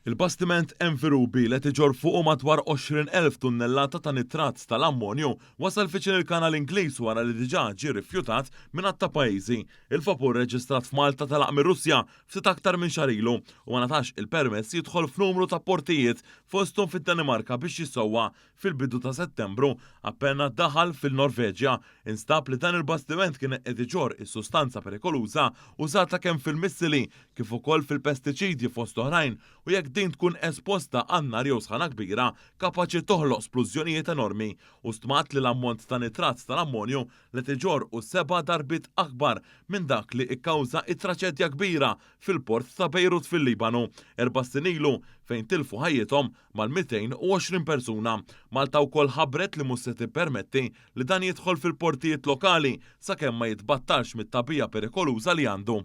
Il-bastiment MV Ruby li qed iġorr fuqu madwar 20,000 tunnellata ta' nitrat tal-ammonju wasal viċin il-Kanal Ingliż wara li diġà ġie rifjutat minn għadd ta' pajjiżi. Il-vapur reġistrat f'Malta telaq mir-Russja ftit aktar minn xahar ilu u ma ngħatax il-permess jidħol f'numru ta' portijiet fosthom fid-Danimarka biex jissewwa Fil-bidu ta' Settembru, appena daħal fil-Norveġja, instab li dan il-bastiment kien qed iġorr is-sustanza perikoluża użata kemm fil-missili kif ukoll fil-pestiċidji fost oħrajn u jekk din tkun esposta għan-nar jew sħana kbira kapaċi toħloq splużjonijiet enormi u stmat li l-ammont ta' nitrat tal-ammonju li qed iġorr hu seba' darbiet akbar minn dak li kkawża t-traċedja kbira fil-port ta' Bejrut fil-Libanu erba' snin ilu fejn tilfu ħajjithom mal-220 persuna. Malta wkoll ħabbret li mhux se tippermetti li dan jidħol fil-portijiet lokali sakemm ma jitbattalx mit-tagħbija perikoluża li għandu.